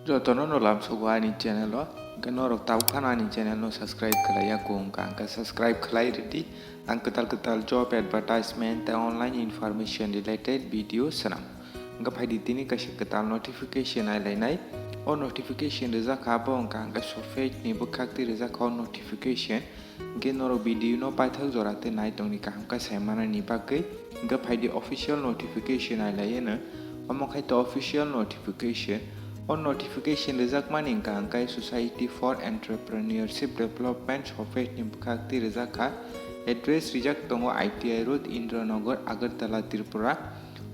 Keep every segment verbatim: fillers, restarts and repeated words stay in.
Jotono no lamsogo ani channel o, hwnkhe norok tabuk phano ani channel no subscribe khlai ya kho wngkha, hwnkhe subscribe khlai rwdi. Ang kwtal kwtal job advertisement tei online information related video swnam. Hwnkhe phaidi tini kaisa kwtal notification nai lainai. O notification rijak kha, abo wngkha hwnkhe Sofej ni bwkhak twi rijak kha o notification. Hwnkhe norok video no paithak jora tei nai tongni kaham khe sai manani bagwi, hwnkhe phaidi official notification nai laiya no. Omo khai to official notification. O notification rijakmani wngkha hwnkhe Society for Entrepreneurship Development Sofej ni bwkhak twi rijak kha. Address rijak tongo I T I Road, Indranagar, Agartala, Tripura.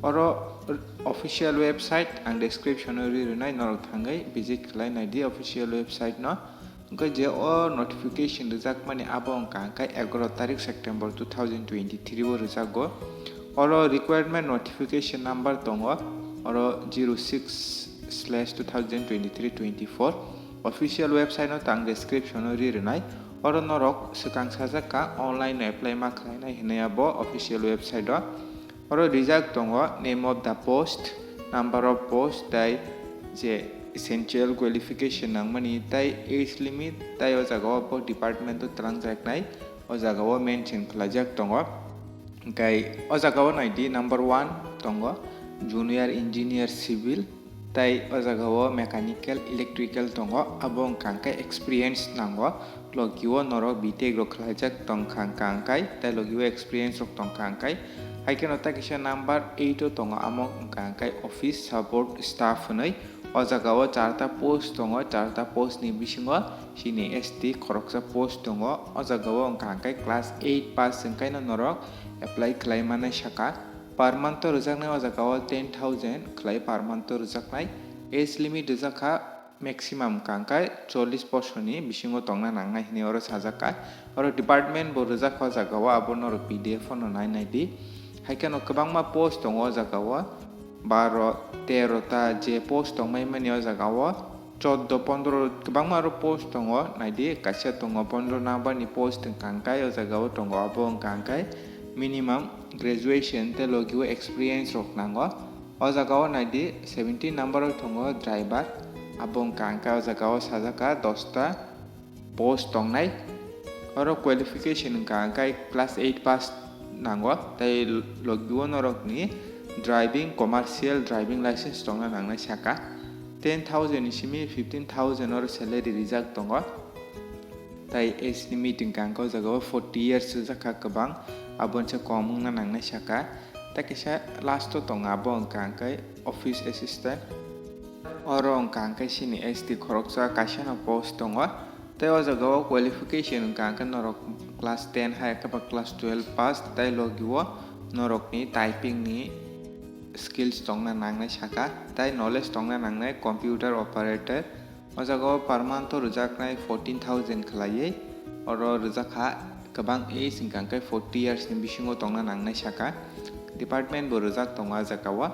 Oro official website ang description o ri rwnai, norok thangwi visit khlai naidi official website no. Hwnkhe je o notification rijakmani abo wngkha hwnkhe egaroh tarik September two thousand twenty-three o rijago. Oro requirement notification number tongo, oro zero six slash two thousand twenty-three twenty-four. Official website no tang description o ri rwnai. Oro norok swkang sajak kha online no apply ma khlainai hinwi abo official website o. Oro rijak tongo name of the post, number of post tei je essential qualification nangmani tei age limit tei o jaga o bo department o twlangjaknai o jaga o mention khlaijak tongo. Hwnkhe o jaga o naidi number one tongo junior engineer civil. Tei o jaga o mechanical, electrical tongo, abo wngkha hwnkhe experience nango. Logi o norok B Tech rok khlaijak tongkha hwnkha hwnkhe, tei logi o experience rok tongkha hwnkhe. Hai kheno tei kisa number eight o tongo, amo wngkha hwnkhe office support staff hinwi. O jaga o charta post tongo, charta post ni bisingo chini S T khoroksa post tongo. O jaga o wngkha hwnkhe class eight pass wngkhaino norok apply khlai mannai saka. Per month o rwjaknai o jaga o ten thousand khlai per month o rwjaknai. Age limit rwjak kha maximum wngkha hwnkhe chollish bosorni bisingo tongna nangnai hinwi oro sajak kha. Oro department bo rwjak kha o jaga o, abo norok P D F phano nai nai di. Hai kheno kwbangma post tongo o jaga o, baro, tero ta je post tongmani o jaga o. Choddo pondro kwbangma aro post tongo, naidi kaisa tongo pondro number ni post wngkha hwnkhe o jaga o tongo, abo wngkha hwnkhe minimum graduation tei logi o experience rok nango. O jaga o naidi seventeen number o tongo driver, abo wngkha hwnkhe o jaga o sajak kha dosta post tongnai. Oro qualification wngkha hwnkhe class eight pass nango, tei logi o norokni driving, commercial driving license tongna nangnai saka. Ten thousand ni simi fifteen thousand oro salary rijak tongo. Tei age limit wngkha hwnkhe o jaga o forty years rijak kha kwbang, abo se kom wngna nangnai saka. Tei kaisa last o tongo, abo wngkha hwnkhe office assistant. Oro wngkha hwnkhe chini S T khoroksa kaisa no post tongo. Tei o jaga o qualification wngkha hwnkhe norok class ten hai khe ba class twelve pass, tei logi o norokni typing ni skills tongna nangnai saka, tei knowledge tongna nangnai computer operator. O jaga o per month o rwjaknai fourteen thousand khlaiwi, oro rwjak kha kwbang age wngkha hwnkhe forty years ni bisingo tongna nangnai saka. Department bo rwjak tongo o jaga o.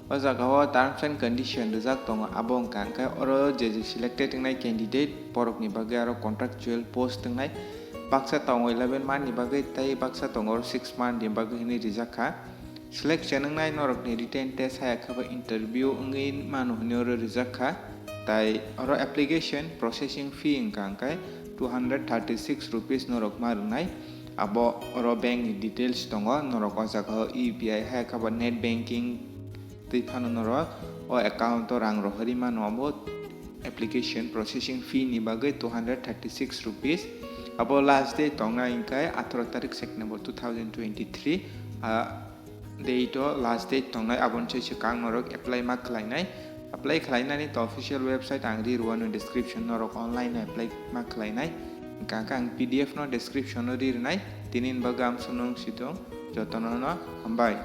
O jaga o terms and condition rwjak tongo, abo wngkha hwnkhe oro je je selected wngnai candidate borokni bagwi aro contractual post wngnai. Baksa tongo eleven month ni bagwi tei baksa tongo oro six month ni bagwi hinwi rijak kha. Selection wngnai norokni written test hai khe ba interview wngwi mano hinwi oro rijak kha. Tai oro application processing fee wngkha hwnkhe two hundred thirty six rupees norok ma rwnai. Abo oro bank ni details tongo, norok o jaga o U P I hai khe ba net banking twi phano norok o account o rang rohorwi mano. Abo application processing fee ni bagwi two hundred thirty six rupees. Abo last date tongnai hwnkhe atharo tarik September two thousand twenty three. Ah, date o last date tongnai, aboni se swkang norok apply ma khlainai. Apply khlainani to official website ang ri rwano description, norok online apply ma khlainai. Hwnkha hwnkhe ang P D F no description o ri rwnai. Tini ni bagwi ang sono wng si tong, jotono no hambai.